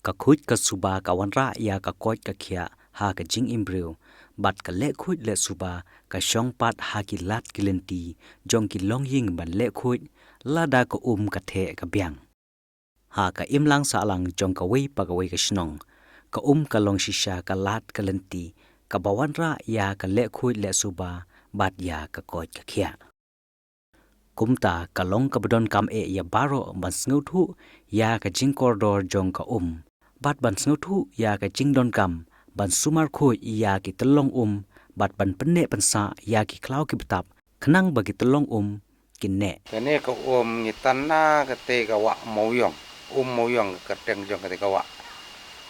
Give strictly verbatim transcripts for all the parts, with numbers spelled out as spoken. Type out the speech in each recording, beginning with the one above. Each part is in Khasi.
Ka khuid ka suba ka wanrah ïa ka koit ka khiah ha ka jingim briew, bad ka leh khuid leh suba ka shong pat ha ki lad ki lynti jong ki longïing ban leh khuid, lada ka um ka theh ka biang. Ha ka imlang sahlang jong kawei pa kawei ka shnong, ka um ka long shisha ka lad ka lynti kaba wanrah ïa ka leh khuid leh suba bad ïa ka koit ka khiah. Kumta ka long kaba donkam eh ïa baroh ban sngewthuh ïa ka jingkordor jong ka um, bad ban sngewthuh ïa ka jingdonkam ban sumar khuid ïa ki tyllong um, bad ban pynneh pynsah ïa ki khlaw ki btap khnang ba ki tyllong um kin neh. Kane ka um ngi tan na katei ka wah Mawiong, um Mawiong ka kyrteng jong katei ka wah.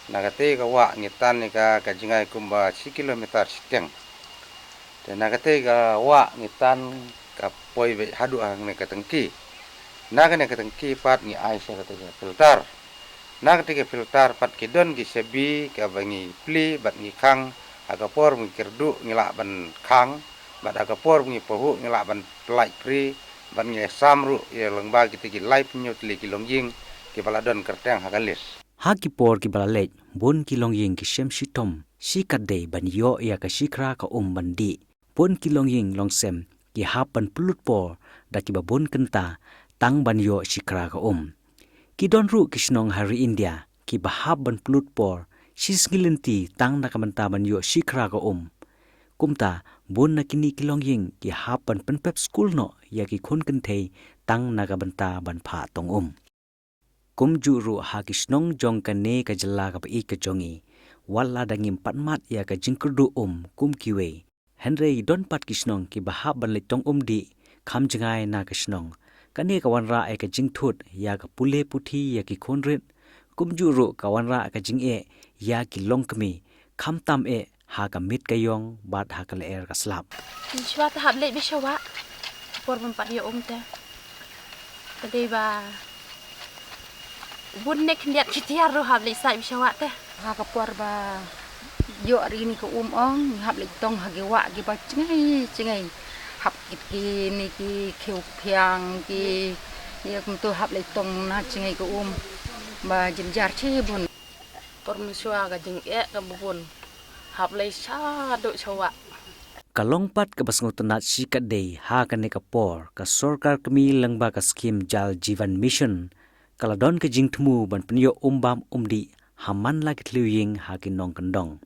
Na katei ka wah ngi tan ïa ka, ka jngai kumba shi kilometer shiteng. Te na katei ka wah ngi tan ka poi beit haduh hangne ka tangki. Na kane ka tangki pat ngi ai sha katei ka filter. Na katei ka filter pat ki don ki shabi kaba ngi plie bad ngi khang, ha ka por ba ngi kyrduh ngi lah ban khang, bad ha ka por ba ngi pahuh ngi lah ban plie free, bad ngi sam ruh ïa lyngba kitei ki laiphew tylli ki longïing kiba la don kyrteng ha ka list. Ha ki por kiba la leit, bun ki longïing ki shem shitom shikatdei ban ïoh ïa ka shikhra ka um ban dih. Bun ki longïing longsem ki hap ban pynlut por da kiba bun kynta tang ban ïoh shikhra ka um. Ki don ruh ki shnong ha ri India kiba hap ban pynlut por shisngi lynti tang na ka bynta ban ïoh shikhra ka um. Kumta, bun na kine ki longïing ki hap ban pynpep skul noh ïa ki khun kynthei tang na ka bynta ban phah tong um. Kumjuh ruh ha ki shnong jong kane ka jylla kaba ïeit ka jong ngi, wat la da ngim pat mad ïa ka jingkyrduh um kum kiwei, hynrei don pat ki shnong kiba hap ban leit tong um dih kham jngai na ka shnong. Kane ka wanrah ïa ka jingthut ïa ka pule puthi ïa ki khun rit, kumjuh ruh ka wanrah ka jingeh ïa ki longkmie, khamtam eh ha ka miet ka ïong bad ha ka lyer ka slap. Mynshuwa te hap leit beit sha wah, por ban pat ïoh um te. Te dei ba bun ne khyndiat ki tiar ruh hap leit sait beit sha wah te. Ha ka por ba ïoh ri ni ka um ong, ngi hap leit tong ha ki wah kiba jngai jngai. Hap kit kine ki khiew phiang ki, ïa kumto hap leit tong na jngai ka um. Ba jynjar shibun. Por mynshuwa ka jingeh kaba bun. Hap leit shaduh sha wah. Ka long pat kaba sngewtynnat shikatdei ha kane ka por ka sorkar kmie lyngba ka skhim Jal Jeevan Mission, ka la don ka jingthmu ban pynïoh um bam um dih ha man la ki thliew ïing ha ki nongkyndong.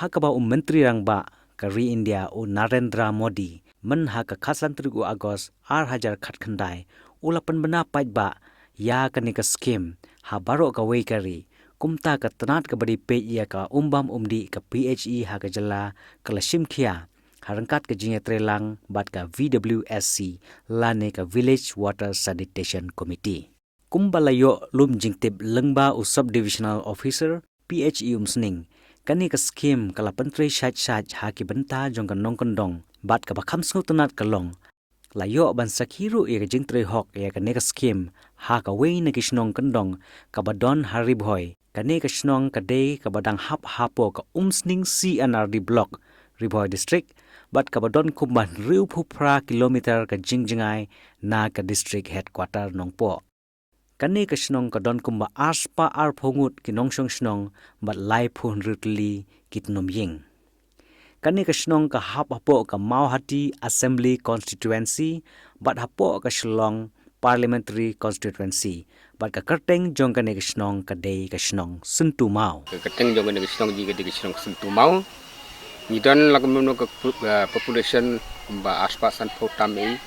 Ha kaba u Myntri Rangbah ka ri India u Narendra Modi, myn ha ka khatsan tarik u August ar hajar khatkhyndai, u la pynbna paidbah ïa kane ka skhim ha baroh kawei ka ri. Kumta ka tnat kaba dei peit ïa ka um bam um dih ka P H E ha ka jylla ka la shim khia ha ryngkat ka jingïatreilang bad ka V W S C lane ka Village Water Sanitation Committee. Kumba la ïoh lum jingtip lyngba u Sub Divisional Officer P H E Umsning, kane ka skhim ka la pyntrei shait shait ha ki bynta jong ka nongkyndong, bad kaba kham sngewtynnat ka long, la ïoh ban sakhi ruh ïa ka jingtrei hok ïa kane ka skhim ha kawei na ki shnong kyndong kaba don ha Ri Bhoi. Kane ka shnong ka dei kaba dang hap hapoh ka Umsning C and R D Block, Ri Bhoi District, bad kaba don kumba hynriewphew phra kilometer ka jingjngai na ka District Headquarter Nongpoh. Kane ka shnong ka don kumba arspah arphew ngut ki nongshong shnong bad laiphew hynriew tylli ki tnum ïing. Kane ka shnong ka hap hapoh ka Mawhati Assembly Constituency bad hapoh ka Shillong Parliamentary Constituency, bad ka kyrteng jong kane ka shnong ka dei ka shnong Syntu Maw. Ka kyrteng jong kane ka shnong ji ka dei ka shnong Syntu Maw. Ngi don la kumno ka pu-, ka population kumba arspah sanphew tam ei.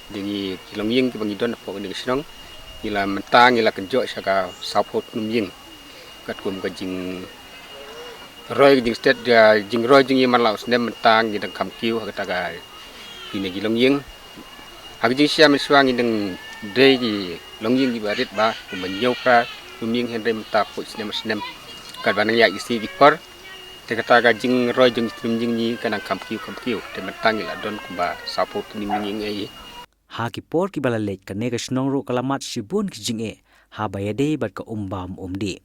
Dei ngi ki longïing kiba ngi don hapoh kane ka shnong. Ngi la mynta ngi la kynjoh sha ka sawphew tnum ïing. Katkum ka jingroi ka jingstet, ka jingroi jong ngi man la u snem mynta ngi dang kham kiew ha kata ka kine ki longïing. Ha ka jingshisha mynshuwa ngi dang dei ki longïing kiba rit bha kumba hynñiew phra tnum ïing, hynrei mynta poi snem snem. Katba nang ïaid ki sngi ki por. Te kata ka jingroi jong ki tnum ïing ngi ka nang kham kiew kham kiew. Te mynta ngi la don kumba sawphew tnum ïing ei. Ha ki por kiba la leit kane ka shnong ruh ka la mad shibun ki jingeh haba ïadei bad ka um bam um dih.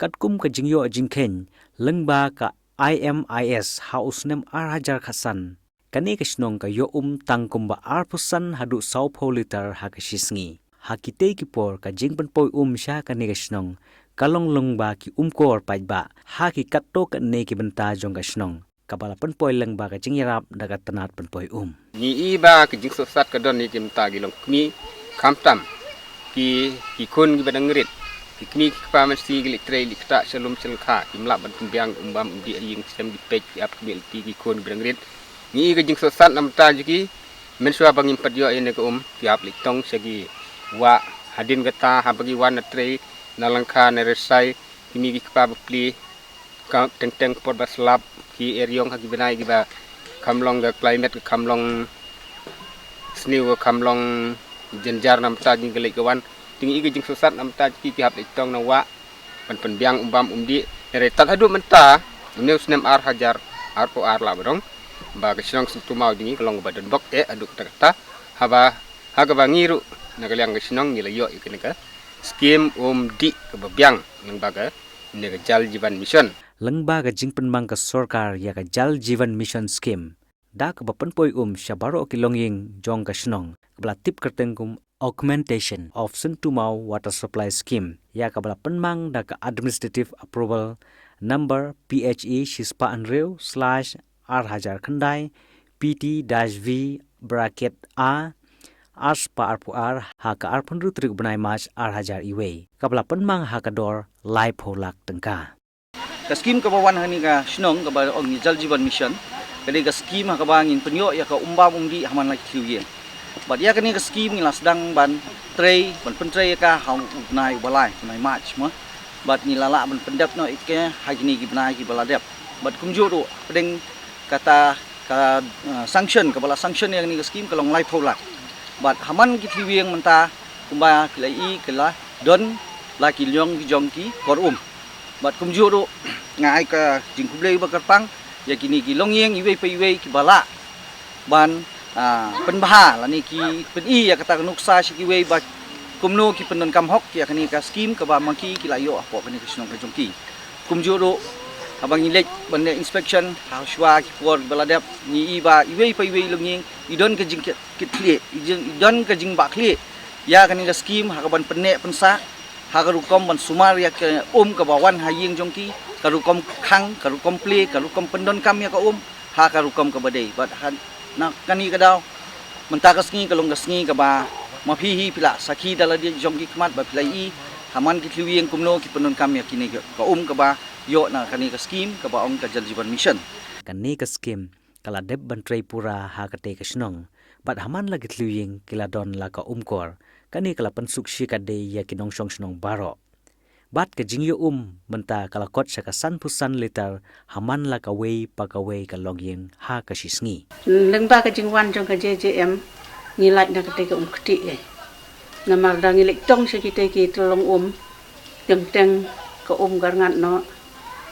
Katkum ka jingïoh jingkheiñ lyngba ka I M I S ha u snem ar hajar khatsan, kane ka shnong ka ïoh um tang kumba arphew san haduh sawphew litar ha ka shi sngi. Ha kitei ki por ka jingpynpoi um sha kane ka shnong ka long lyngba ki umkor paidbah ha ki katto katne ki bynta jong ka shnong, kaba la pynpoi lyngba ka jingïarap da ka tnat pynpoi um. Ngi i ba ka jingsohsat ka don ïa ki bynta ki longkmie, khamtam ki, ki khun kiba dang rit, ki kmie ki kpa, mynta ki leit trei leit ktah sha lum sha lyngkha, kim lah ban pynbiang um bam um dih ha ïing, shem ki peit ki ap ki miet lynti, ki khun kiba dang rit. Ngi i ka jingsohsat na bynta jong ki, mynshuwa ba ngim pat ïoh ïa kane ka um, ki hap leit tong sha ki wah, hadien kata haba ki wan na trei na lyngkha na resai, ki mih ki kpa bapli, ka teng teng ka por ba slap, ki eriong ha ki bnai kiba kham long ka climate, ka kham long sniew, ka kham long jynjar na bynta jong ka leit ka wan. Te ngi i ka jingsohsat na bynta ki, ki hap leit tong na wah ban pynbiang um bam um dih. Hynrei tad haduh mynta, une u snem ar hajar arphew ar lah ba dang, ba ka shnong Seng Tumau jong ngi ka long kaba don bok eh haduh katta katta, haba ha kaba ngi ruh na ka liang ka shnong ngi la ïoh ïa kane ka skim um dih kaba biang lyngba kane ka Jal Jeevan Mission. Lyngba ka jingpynmang ka sorkar ïa ka Jal Jeevan Mission Scheme, da kaba pynpoi um sha baroh ki longïing jong ka shnong, kaba la tip kyrteng kum Augmentation of Seng Tumau Water Supply Scheme, ïa kaba la pynmang da ka Administrative Approval Number P H E shispah hynriew slash ar hajar khyndai, P T dash V bracket A, arspah arphew ar, ha ka arphew hynriew tarik bnai March ar hajar iwei, kaba la pynmang ha ka dor laiphew lak tyngka. Ka skim kaba wan ha kane ka shnong kaba ong ngi Jal Jeevan Mission, ka dei ka skim ha kaba ngin pynïoh ïa ka um bam um dih ha man la ki thliew ïing. Bad ïa kane ka skim ngi la sdang ban trei, ban pyntrei ïa ka ha u bnai uba lai, bnai March mo. Bad ngi la lah ban pyndep noh ïa ka ha kine ki bnai kiba la dep. Bad kumjuh ruh pdeng kata ka, uh, sanction, kaba la sanction ïa kane ka skim ka long laiphew lak. Bad ha man ki thliew ïing mynta kumba ki la i, ki la don la ki liang ki jong ki kor um. Bad kumjuh ruh nga ai ka jingkhublei ba kyrpang ïa kine ki longïing iwei pa iwei kiba lah ban, ah, pynbha lane ki pyni ïa kata ka nuksa sha kiwei ba kumno ki pyndonkam hok ïa kane ka skim kaba ma ki ki la ïoh hapoh kane ka shnong ka jong ki. Kumjuh ruh haba ngi leit ban leh inspection ha shuwa ki por ba la dep, ngi i ba iwei pa iwei longïing i don ka jingkitkhlieh, i don ka jingbahkhlieh ïa kane ka skim ha kaban pynneh pynsah, ha ka rukom ban sumar ïa ka um kaba wan ha ïing jong ki, ka rukom khang, ka rukom plie, ka rukom pyndonkam ïa ka um ha ka rukom kaba dei. Bad ha na kane ka daw, mynta ka sngi ka long ka sngi kaba ma phi hi phi la sakhi da lade jong ki khmat ba phi la i ha man ki thliew ïing kumno ki pyndonkam ïa kine ka um kaba ïoh na kane ka skim kaba ong ka Jal Jeevan Mission. Kane ka skim ka la dep ban trei pura ha katei ka shnong. Bad ha man la ki thliew ïing ki la don la ka um kor. Kane ka la pynsuk shikatdei ïa ki nongshong shnong baroh. Bad ka jingïoh um mynta ka la kot sha ka sanphew san litar ha man la kawei pa kawei ka longïing ha ka shisngi. Lyngba ka jingwan jong ka J J M ngi lait na katei ka um ktieh ei. Namar da ngi leit tong sha kitei ki tyllong um, teng teng ka um ka rngat noh,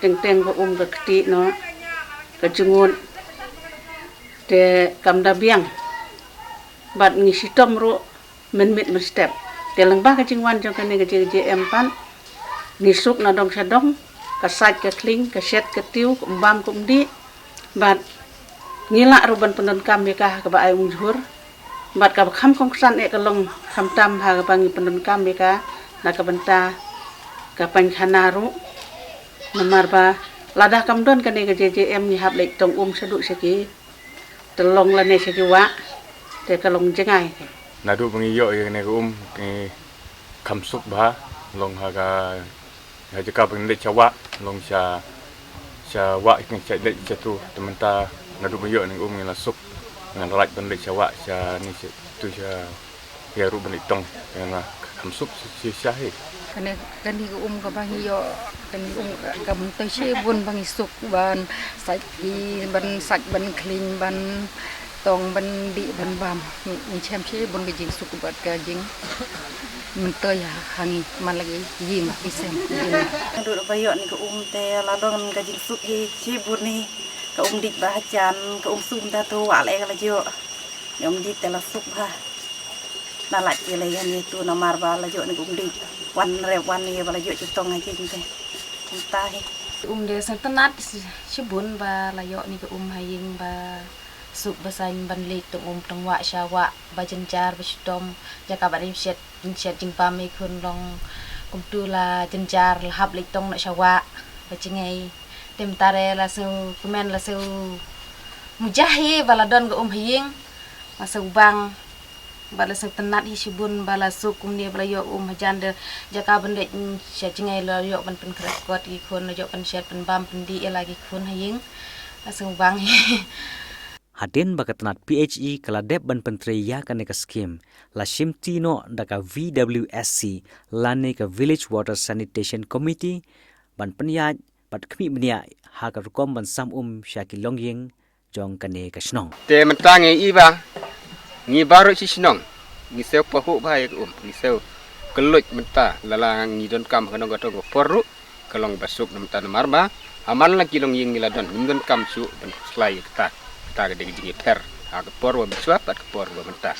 teng teng ka um ka ktieh noh, ka jngut te kam da biang. Bad ngi shitom ruh mynmiet mynstep. Te lyngba ka jingwan jong kane ka J J M pat ngi suk na dong sha dong, ka sait ka khlieng, ka shet ka tiew, ka um bam ka um dih. Bad ngi lah ruh ban pyndonkam ïa ka ha kaba ai umjhur. Bad kaba kham kongsan eh ka long khamtam ha kaba ngi pyndonkam ïa ka na ka bynta ka painkhana ruh. Namar ba lada kam don kane ka J J M ngi hap leit tong um shaduh sha ki tyllong lane sha ki wah, te ka long jngai. Naduh ba ngi ïoh ïa kane ka um ngi kham suk bha, long ha ka, ha jaka ba ngi leit sha wah, long sha, sha wah ngi sha leit sha tu, te mynta naduh ba ngi ïoh ïa kane ka um ngi la suk, ngi la lait ban leit sha wah, sha ni sha tu sha Ïa ruh ban ïa tong, ïa nga kham suk shisha hi. Kane, kane ka um kaba ngi ïoh, kane ka um ka myntoi shibun ba ngi suk ban sait ki, ban sait ban khlieng, ban tong, ban dih, ban bam. Ngi, ngi shem shibun ka jingsuk bad ka jingmyntoi ha, ha ngi man la ki ïing ki sem ki jing. Naduh ba ïoh ni ka um te la don ka jingsuk hi shibun hi. Ka um dih ba hajan, ka um sum da tu wa le ka la jok. Ïa um dih te la suk bha. Na lait ïa la ïa ni tu namar ba la jok ni ka um dih. Wan rep wan ïa ba la jok jitong ha jing te. Kumta hi. Um de sngewtynnat shibun ba la ïoh ni ka um ha ïing ba suk ba saiñ ban leit tong um tong wah sha wah ba jynjar ba shitom jaka ba dei shet shet jingbam ïa khun long Kumtu la jynjar la hap leit tong noh sha wah ba jngai. Te mynta re la sngewkmen la sngewmujah hi ba la don ka um ha ïing. La sngewbang ba la sngewtynnat hi shibun ba la suk kumne ba la ïoh um hajan de jaka ban leit sha jngai la ïoh ban pynkhreh kot ki khun, la ïoh ban shet pynbam pyndih ïa la ki khun ha ïing. La sngewbang hi. Hadien ba ka tnat P H E ka la dep ban pyntrei ïa kane ka skim, la shimti noh da ka V W S C lane ka Village Water Sanitation Committee ban pynïaid bad khmih bniah ha ka rukom ban sam um sha ki longïing jong kane ka shnong. Te mynta ngi i ba ngi baroh shi shnong ngi siew pahuh bha ïa ka um, ngi siew kylluid mynta, lada ngi donkam ha ka nong ka tong ka por ruh ka long ba suk na mynta namar ba ha man la ki longïing ngi la don, ngim donkam shuh ban khuslai ïa kata. Kata ka dei ka jingïapher ha ka por ba mynshuwa bad ka por ba mynta.